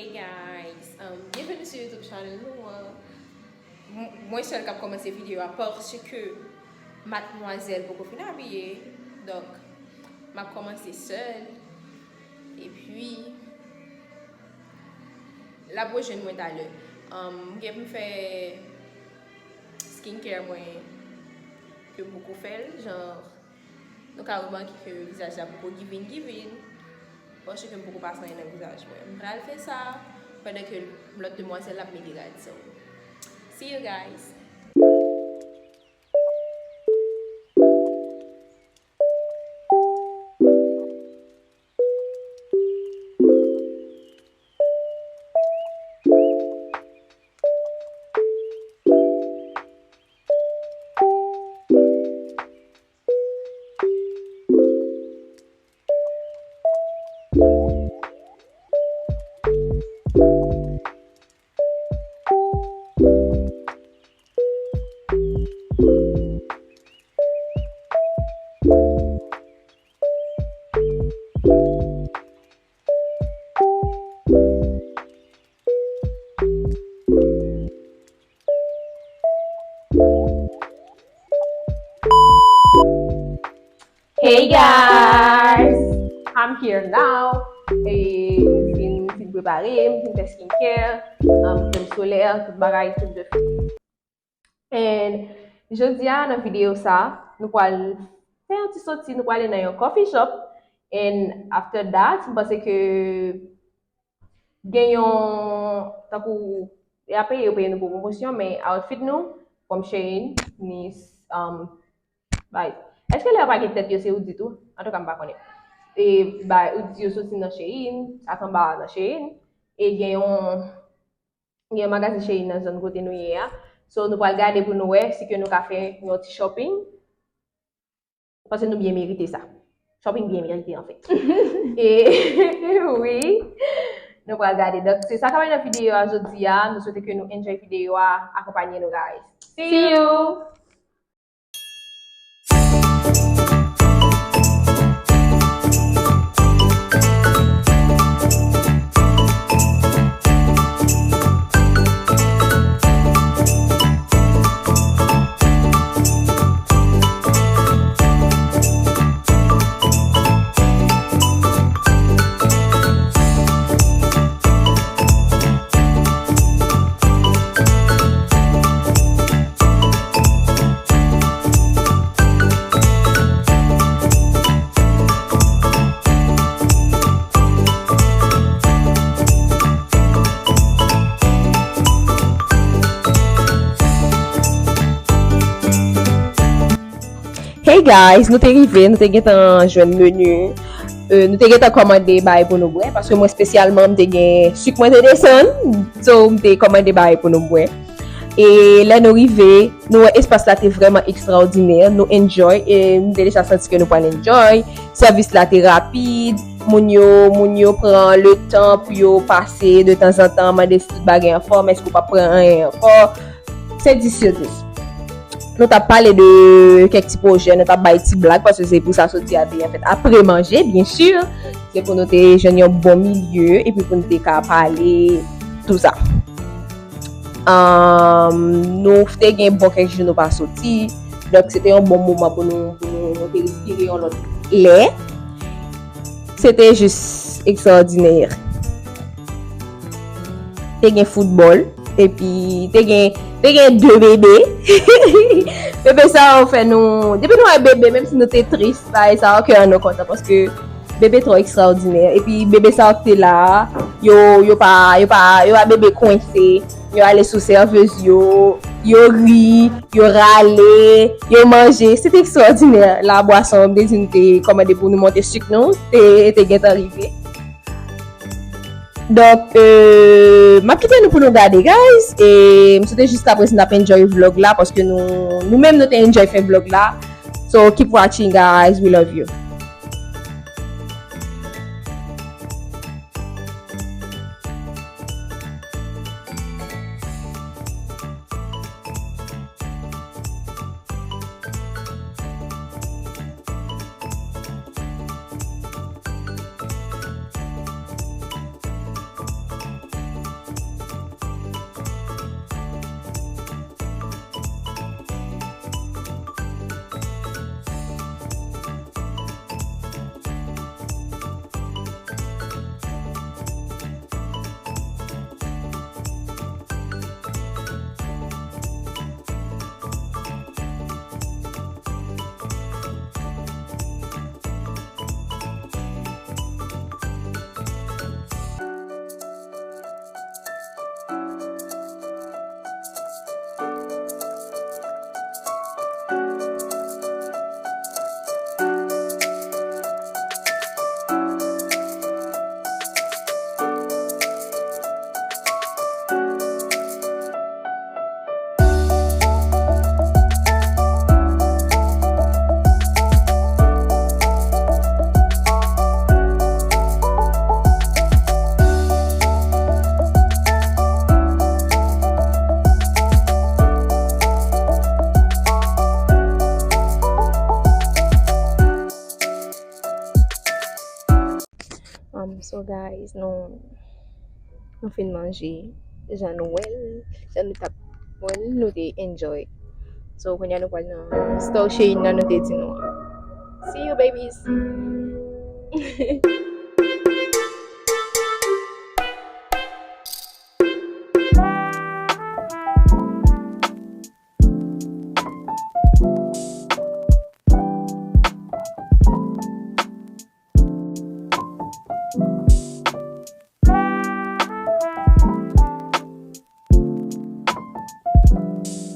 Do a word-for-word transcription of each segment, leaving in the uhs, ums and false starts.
Hey guys, um, byenveni sou YouTube channel nou an. M- Mwen sèl k ap kòmanse videyo a paske madmwazèl poko fin abiye. Donk, m ap kòmanse sèl. Epi, l ap rejwenn mwen talè. Um, m gen pou m fè skincare mwen ke m poko fè l, jan nou ka remake ke vizaj la poko giving giving, paske m poko pase anyen nan vizaj mwen. M pral fè sa pandan ke lòt demwazèl ap mete rad sou. See you guys! Hey guys! I'm here now. E, m fin, m fin prepare, m fin fè skincare, um, krèm solè, tout bagay, tout de fè. And jodi a, nan videyo sa, nou pral fè yon ti soti, nou prale nan yon coffee shop. And after that, m panse ke gen yon, tankou, y a peye, yo peye nou pou pwomosyon, men outfit nou, from Shein, ni, um, bay. Èske lè yo pa gen tèt yo, se Oudi tou? Antouka, m pa konnen. E, bay, Oudi yo soti nan Shein, sa k anba a nan Shein. E gen yon, gen yon magazin Shein nan zòn kote nou ye a. So, nou pral gade pou nou wè si ke nou ka fè yon ti shopping. Paske nou byen merite sa. Shopping byen merite, anfèt. E, wi, nou pral gade. Donk, se sa k ap nan videyo a jodi a. Nou swete ke nou enjoy videyo a. Akonpanye nou, guys. See you! Hey guys, nou te rive, nou te gentan jwenn meni. Euh, nou te gentan kòmande bagay pou nou bwè, paske mwen espesyalman, m te gen sik mwen te desann, so m te kòmande bagay pou nou bwè. E lè nou rive, nou wè espas la te vrèman ekstraòdinè, nou enjoy, e m te deja santi ke nou pral enjoy. Sèvis la te rapid, moun yo, moun yo pran le tan pou yo pase de tanzantan, mande si tout bagay anfòm, èske w p ap pran anyen ankò. Se dis sou dis. Nou t ap pale de kèk ti pwojè, nou t ap bay ti blag, paske se pou sa soti a te, anfèt, apre manje, byen si. Se pou nou te jwenn yon bon milye, epi pou nou te ka pale, tou sa. Ahn, nou te gen bon kèk jou nou pa soti. Donk, se te yon bon moman pou nou, pou nou, nou te respire yon lòt lè. Se te jis ekstraòdinè. Te gen foutbòl, epi te gen, te gen de bebe. Bebe sa yo fè nou, depi nou wè bebe, menm si nou te tris, bagay sa yo, kè an nou kontan, paske bebe twò ekstraòdinè. Epi bebe sa yo ki te la a, yo, yo pa, yo pa, yo pa bebe kwense. Yo ale sou sèvez yo, yo ri, yo rale, yo manje. Se te ekstraòdinè. La bwason, m te di nou te kòmande pou nou monte sik nou, te, te gentan rive. Donk, euh, m ap kite nou pou nou gade, guys. E m swete jiskaprezan n ap enjoy vlog la, paske nou, nou menm nou te enjoy fè vlog la. So, keep watching, guys. We love you. Nou, nou fin manje, jan nou wè l, jan nou t ap wè l, nou te enjoy. So, kounye a nou pral nan store Shein nan nou te di nou an. See you, babies!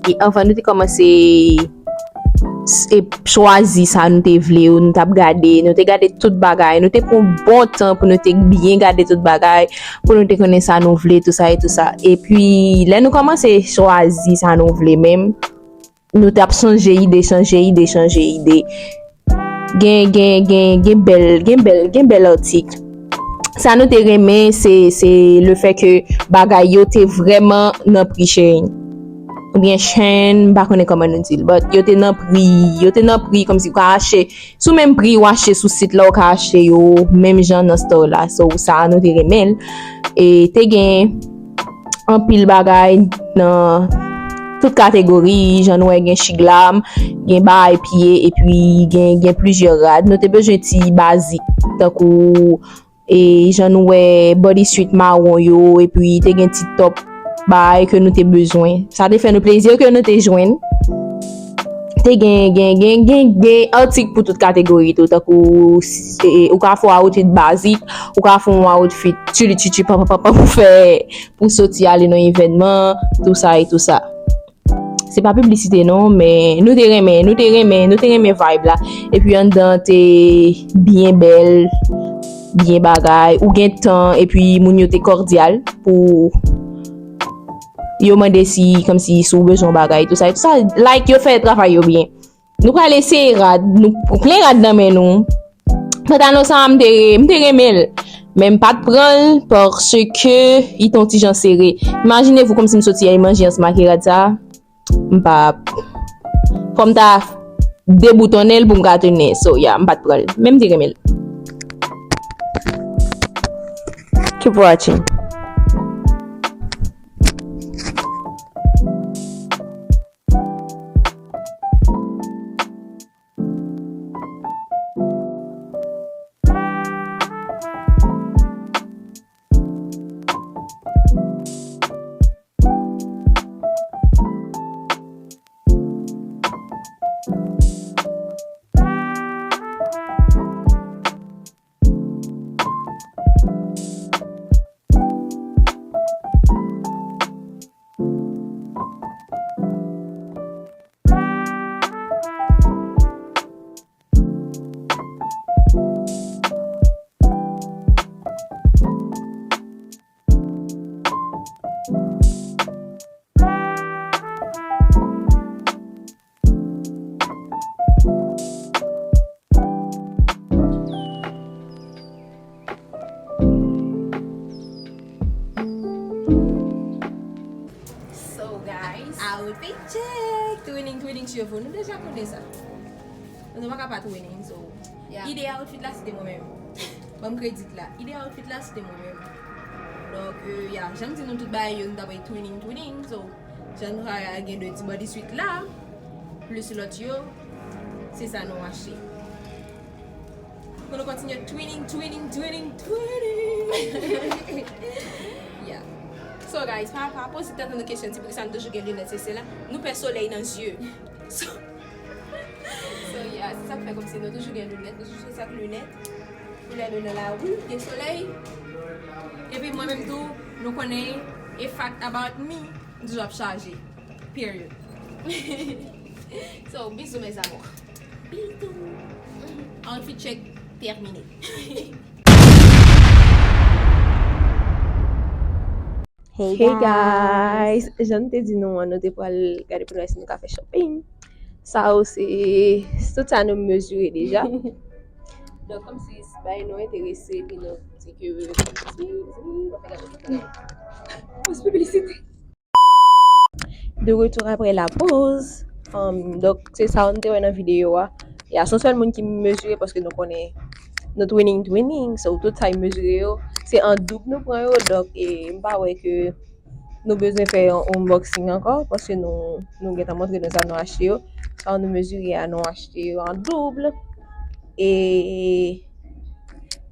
E anvan nou te kòmanse s- e chwazi sa nou te vle yo, nou t ap gade, nou te gade tout bagay, nou te pran bon tan pou nou te byen gade tout bagay, pou nou te konnen sa nou vle, tou sa e tou sa. Epi, lè nou kòmanse chwazi sa nou vle menm, nou t ap chanje ide, chanje ide, chanje ide. Gen, gen, gen, gen bèl, gen bèl, gen bèl atik. Sa nou te renmen, se, se le fè ke bagay yo te vrèman nan pri Shein. Oubyen Shein, m pa konnen kòman nou di l, but yo te nan pri, yo te nan pri kòmsi w ka achte, sou menm pri w achte sou sit la, w ka achte yo menm jan nan store la. So, sa nou te renmen l. E te gen anpil bagay nan tout kategori, jan nou wè gen chiglam, gen bagay piye, epi gen, gen plizyè rad. Nou te bezwen ti bazik, tankou, e, jan nou wè bodysuit mawon yo, epi te gen ti top bagay ke nou te bezwen. Sa te fè nou plezi ke nou te jwenn. Te gen, gen, gen, gen, gen atik pou tout kategori tou, tankou, e, ou ka fè yon outfit bazik, ou ka fè yon outfit tchili tchitchi pa, pa, pa, pa pou fè, pou soti ale nan evènman, tou sa e tou sa. Se pa piblisite non, men nou te renmen, nou te renmen, nou te renmen vibe la. Epi anndan te byen bèl, byen bagay, ou gen tan, epi moun yo te kòdyal pou yo mande si, kòmsi, si w bezwen yon bagay, tou sa e tou sa. Like, yo fè travay yo byen. Nou pral eseye rad, nou plen rad nan men nou. Pantalon sa a, m te, m te renmen l. Men m pa t pran l paske li te yon ti jan sere. Imajine vou kòmsi m soti al manje ansanm ak rad sa a. M pa, fò m ta deboutonnen l pou m ka tounen. So, yeah, m pa t pran l. Men m te renmen l. Keep watching. So, guys, outfit check! Twinning, twinning cheve. Nou deja konnen sa. Nou pa ka pa twinning, so. Yeah. Ide outfit la, se te mwen menm. Ban m kredit la. Ide outfit la, se te mwen menm. Donk, euh, yeah, jan m di nou tout bagay yo, nou ta bay twinning, twinning. So, jan nou ka gen de ti bodysuit la, plis lòt yo, se sa nou achte. Pou nou kontinye twinning, twinning, twinning, twinning. Yeah. So, guys, pa, pa poze tèt nou kesyon ti poukisa nou toujou gen linèt, se sela. Nou pè solèy nan zye. So, so, yeah, se sa k fè kòmsi nou toujou gen linèt, nou toujou soti ak linèt. Pou lè nou nan lari, gen solèy. Epi mwen menm tou, nou konnen, a fact about me, m toujou ap chaje. Period. So, bizou, mes amours. Bizou. Outfit check terminé. Hey, hey guys. Guys, jan m te di nou an, nou te pral gade pou nou wè si nou ka fè shopping. Sa yo se tout sa nou mezire deja. Donk, kòmsi bagay nou enterese, epi nou di ke, di, di, nou fè gade, nou fè gade. Pòs piblisite. De retour après la pause. Um, donk, se sa nou te wè nan videyo a. Ya, se yon sèl moun ki mezire paske nou konnen nou twinning, twinning. So, tout sa y mezire yo, Se an doub nou pran yo, donk e, m pa wè ke nou bezwen fè yon unboxing ankò, paske nou, nou gentan montre nou sa nou achte yo. Sa nou mezire a, nou achte yo an doub. E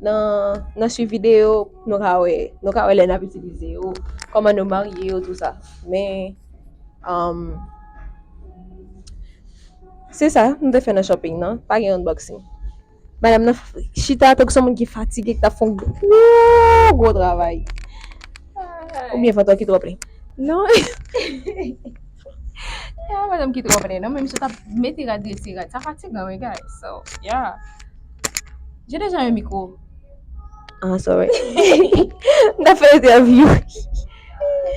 nan, nan swiv videyo, nou ka wè, nou ka wè lè n ap itilize yo, kòman nou marye yo, tou sa. Men, um, se sa, nou te fè nan shopping nan, pa gen unboxing. Madanm nan f- chita tankou se yon moun ki fatige, ki t ap fè yon gwo, gwo travay. Oubyen fantom ki twò plen. Non. Ya, madanm ki twò plen, non, men misye t ap mete rad, rete rad. Sa fatigan, wi, guys. So, yeah. J'ai déjà un micro. Ah, sorry. M t ap fè entèvyou.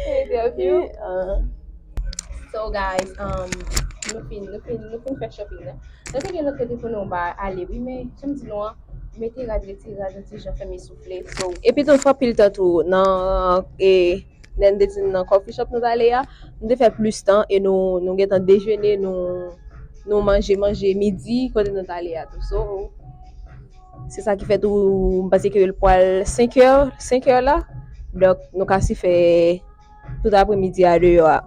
Fè entèvyou. Ah. So, guys, um, nou fin, nou fin, nou fin fè shopping nan. Nou te gen lòt kote pou nou ba ale, wi, men, jan m di nou an, mete rad, rete rad, yon ti jan fèmen soufle. So, epi tou, fè anpil tan tou, nan, e, lè n te di nan coffee shop nou t ale a, nou te fè plis tan, e nou, nou gentan dejene, nou, nou manje, manje midi, kote nou t ale a tou. So, se sa ki fè tou, m panse ke l pral senk è, senk è la. Donk, nou ka si fè tout apremidi a deyò a.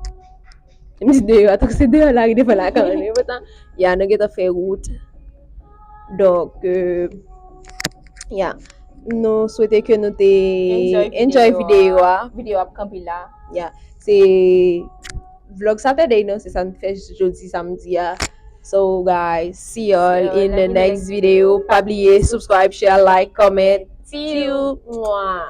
M di deyò a, tankou se deyò lari devan lakay nou. Epotan, ya, nou gentan fè wout. Donk, e, ya, nou swete ke nou te enjoy videyo a. Videyo ap kanpe la. Ya, se vlog Saturday, non, se sa n fè jodi samdi a. So, guys, see y'all in the next video. Pa bliye, subscribe, share, like, comment. See you. Mwah.